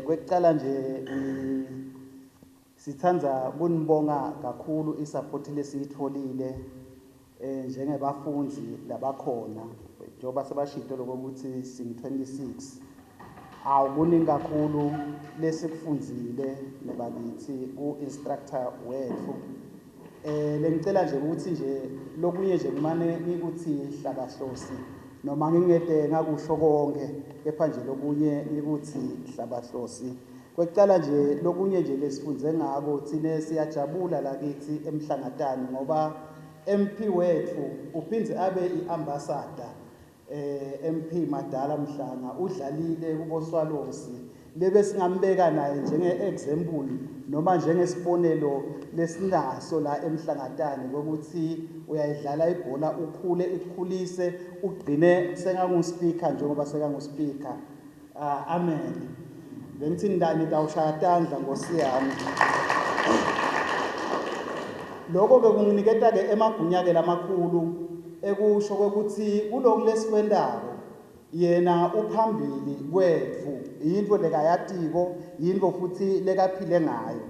Kwekucala nje sithanda kunibonga kakhulu isupport lesiyitholile njengebafundzi labakhona njengoba sebashito lokuthi sing 26. Awukuningi kakhulu lesikufundzile nebakithi ku-instructor wethu. Lengicela nje ukuthi nje lokunye nje kumane ngikuthi hlabahlosi, noma ngingede ngakusho konke, kepha nje lokunye ngikuthi hlabahlosi. Kwekucala nje, lokunye nje lesifundze ngako, thine siyajabula lakithi eMhlangatane ngoba MP wethu uphindze abe i-ambassador. MP Madala Mhlanga udlalile kubo Swallows, lebe singambeka naye njenge example noma njengesibonelo lesinaso la eMhlangatane ukuthi uyayidlala ibhola, ukhule, ikukhulise, ugcine sengangu-speaker njengoba sekangu-speaker. Amen. Bengithi ndani tawushaya tandla, Nkosi yami. Lokho ke kunginiketa ke emagunya ke lamakhulu ekusho kwekuthi kuloku lesikwentako yena uphambili kwetfu, yintfo lekayatiko, yintfo futhi lekaphile ngayo.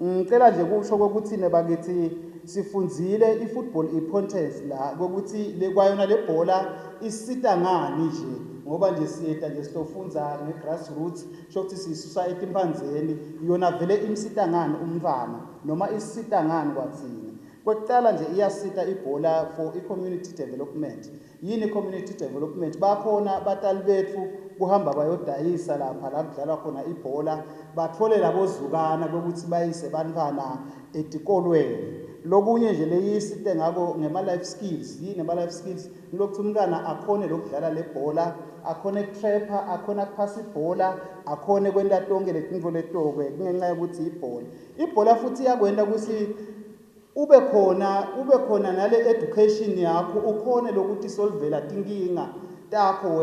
Ngicela nje kusho kokuthi nebakithi sifundzile i-football importance la kokuthi le kwayona le bhola isita ngani nje, ngoba nje siyeta nje sitofundza nge-grassroots, sho ukuthi siyisusa etimphandzeni. Yona vele imsita ngani umntfwana noma isita ngani kwathina? Kwekucala nje, iyasita ibhola for i-community development. Yini i-community development? Bakhona batali betfu kuhamba bayodayisa lapha la kudlalwa khona ibhola, batfole labozukana kwekuthi bayise bantfwana etikolweni. Lokunye nje leyisite ngako ngema-life skills. Yini ema-life skills? Ngilokuthi umntwana akhone lokudlala le bhola, akhone kutrapha, akhone kuphasa ibhola, akhone kwenta tonke letintfo letokwe kungenxa yokuthi ibhola futhi iyakwenta ukuthi ube khona nale education yakho, ukhone lokuthi solvela tinkinga takho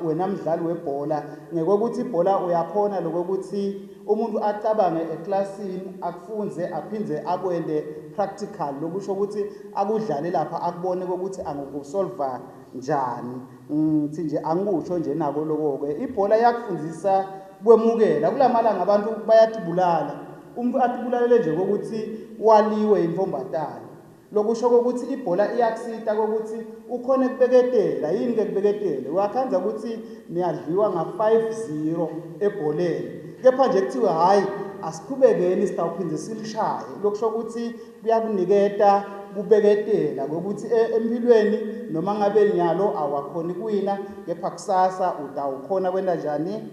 wena mdlali webhola, ngekwekuthi ibhola uyakhona lokuthi umuntu acabange eklasini, akufunze, aphindze akwente practical, lokusho ukuthi akudlale lapha, akubone ukuthi angukusolva njani. Ngithi nje angikusho nje nako lokho-ke, ibhola iyakufundzisa kwemukela. Kulamalanga abantu bayatibulala, umuntu atibulalele nje kokuthi waliwe intombatane. Lokusho kokuthi ibhola iyakusita kokuthi ukhone kubeketela. Yini ke kubeketela? Uyakhandza ukuthi niyadliwa nga-5-0 ebholeni, kepha nje kuthiwe hhayi, asiqhubekeni, sitawuphinde silishaye. Lokusho ukuthi kuyakuniketa kubeketela kwekuthi empilweni noma ngabe nyalo awakhoni kuwina, kepha kusasa utawukhona kwenta njani?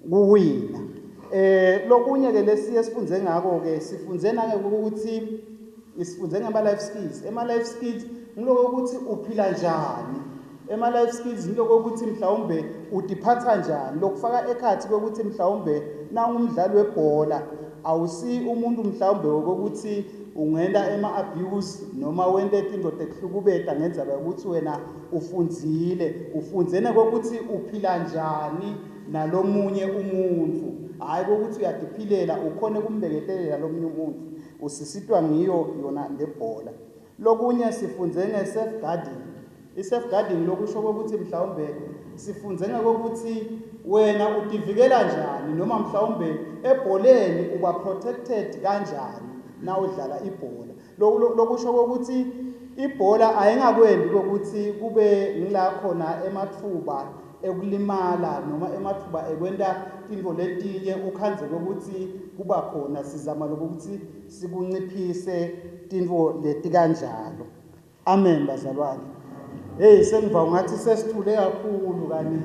Kuwina. Lokunye ke lesiye sifunze ngako ke, sifunze nangekuthi sifunze ngama life skills. Ema life skills ngiloko ukuthi uphila njani. Ema life skills ngiloko ukuthi mhlawumbe utiphatha njani, lokufaka ekhathi kwekuthi mhlawumbe nawungumdlali webhola awusi umuntu mhlawumbe wokuthi ungenta ema abuse noma wente tintfo tekuhlukubeta ngendzaba yokuthi wena ufundzile. Ufundzene kokuthi uphila njani nalomunye umuntu, hhayi kokuthi uyatiphilela, ukhone kumbeketelela lomunye umuntu. Usisitwa ngiyo yona lebhola. Lokunye sifunze nge-safeguarding. I-safeguarding lokusho kokuthi mhlawumbe sifunze ngekokuthi wena utivikela njani, noma mhlawumbe ebholeni uba protected kanjani na udlala ibhola. Lokusho kokuthi ibhola ayingakwendi kokuthi kube ngila khona ematfuba ekulimala noma ematfuba ekwenta tintfo letinye, ukhandze kokuthi kuba khona. Sizama lokuthi sikunciphise tintfo letikanjalo. Amen, bazalwane. Hey, sengiva ungathi sesithule kakhulu, kani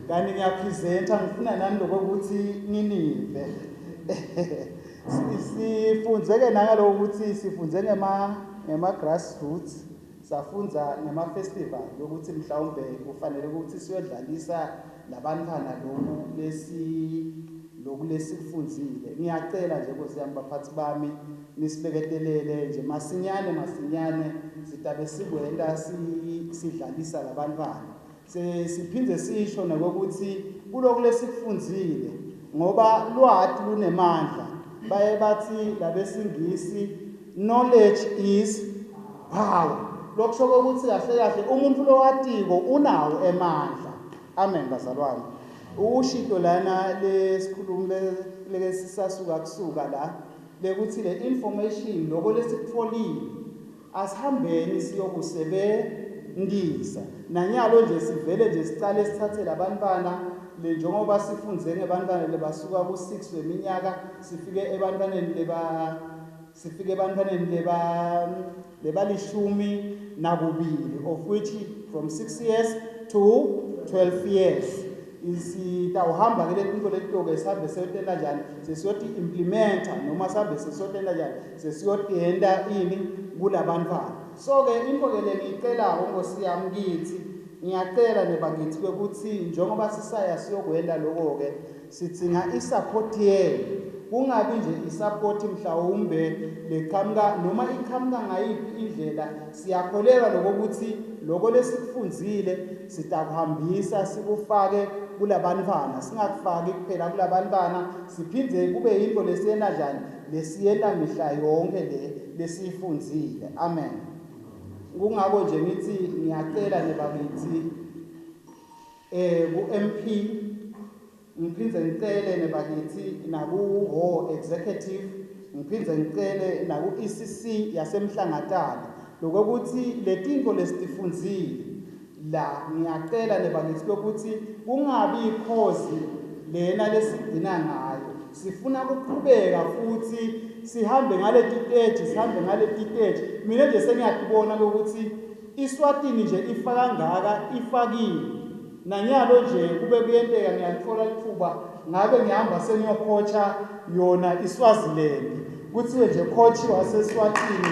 kani ngiyapresenta, ngifuna nani lokuthi nginive. Sifunze-ke nangaloko ukuthi sifunze ngema grassroots, safundza ngema-festival yokuthi mhlawumbe kufanele ukuthi siyodlalisa labantwana loku lesikufundzile. Ngiyacela nje, Nkosi yami, baphathi bami, nisibeketelele nje masinyane masinyane sitabe sikwenta, sidlalisa labantwana. Siphindze sisho nekokuthi kuloku lesikufundzile, ngoba lwati lunemandla, baye bathi labesingisi, "Knowledge is power." Lokusho kokuthi kahle kahle umuntu lowatiko unawo emandla. Amen, bazalwane. Ushito lana lesikhulumi lesisasuka kusuka la lekuthi le information lokho lesikutfolile asihambeni siyokusebenzisa. Nanyalo nje sivele nje sicale sithathe labantwana le, njengoba sifunze ngebantwana lebasuka ku-6 weminyaka sifike ebantwaneni leba sifike ebantwaneni leba lebalishumi nakubili, of which from 6 years to 12 years. Sitawuhamba ke letinto letito-ke, sihambe siyotenta njani, sesiyoti-implementa noma sihambe sesiyotenta njani, sesiyotenta ini kulabantwana. So-ke intfo-ke lengiyicelako, nkosi yami, kitsi ngiyacela nebakithi kwekutsi njengoba sisaya siyokwenta loko-ke, sidzinga i-support yenu. Kungabi nje i-support mhlawumbe leqhamuka noma iqhamuka ngayiphi indlela. Siyakholelwa lokokuthi loko lesikufundzile sitakuhambisa sikufake kulabantwana, singakufaki kuphela kulabantwana, siphindze kube yinto lesiyenta njani, lesiyenta mihla yonke le lesiyifundzile. Amen. Kungako nje ngithi ngiyacela nebakithi ku-MP, ngiphindze ngicele nebakithi naku-ho executive, ngiphindze ngicele naku-ECC yasemhlangatana lokokuthi letinto lesitifundzile la, ngiyacela nebakithi kwekuthi kungabi ikhozi lena lesigcina ngayo. Sifuna kuqhubeka futhi sihambe ngaleti teji, sihambe ngaleti teji. Mina nje sengiyatibona ukuthi iSwatini nje ifaka ngaka ifakile. Nanyalo nje kube kuyenteka ngiyalithola lithuba, ngabe ngihamba sengiyocoacha yona iSwaziland, kuthiwe nje coach waseSwatini,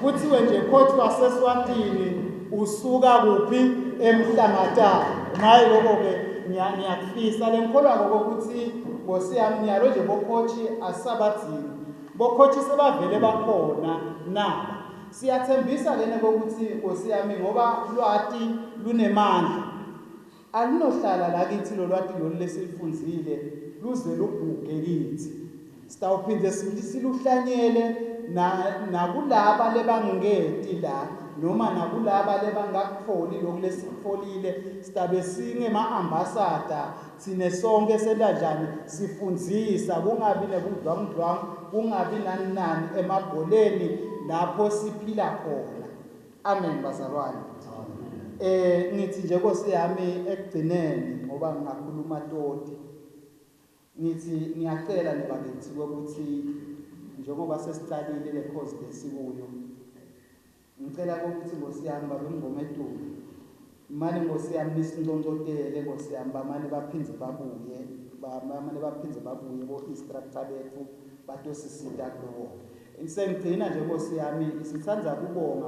kuthiwe nje coach waseSwatini usuka kuphi? Emhlangatana. Naye lokho-ke ngiyakufisa. Lengikholwako kokuthi, nkosi yami, nyalo nje bo-coach asisabadzingi, bo-coach sebavele bakhona naba. Siyathembisa lena kokuthi, nkosi yami, ngoba lwati lunemandla, alinohlala la kithi lo lwati lolu lesilifundzile luze luguge kithi. Sitawuphinde siluhlanyele nakulaba lebangeti la noma nakulaba lebangakutfoli loku lesikutfolile. Sitabe singema-ambassador thine sonke, senta njani, sifundzisa, kungabi nebudlwangudlwangu, kungabi nani nani emabholeni lapho siphila khona. Amen, bazalwane. Ngithi nje, Nkosi yami, ekugcineni, ngoba ngingakhuluma toti, ngithi ngiyacela nebakithi ukuthi njengoba sesicalile le course lesikuyo, ngicela ukuthi, Nkosi yami, babe Mngometulu, mane, Nkosi yami, nisinconcotele, Nkosi yami, bamane baphindze babuye, bamane baphindze babuye bo-instructor bethu batosisita kuloko. Sengigcina nje, Nkosi yami, sitsandza kubonga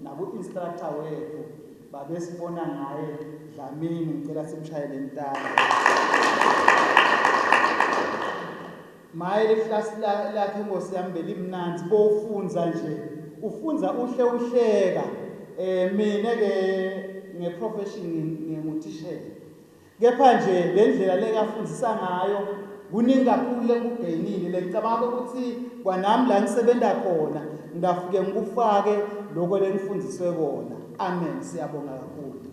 naku-instructor wethu babe sibona ngaye Dlamini. Ngicela simshayele intando. Maye, liklasi lakhe, Nkosi yami, belimnandzi. Bowufundza nje, ufundza uhle uhleka. Mina ke ngeprofession nginguthishela, kepha nje le ndlela lekafundzisa ngayo kuningi kakhulu lengikugeyinile, lengicabanga ukuthi kwanami la ngisebenta khona ngingafike ngikufake lokho lengifundziswe kona. Amen, siyabonga kakhulu.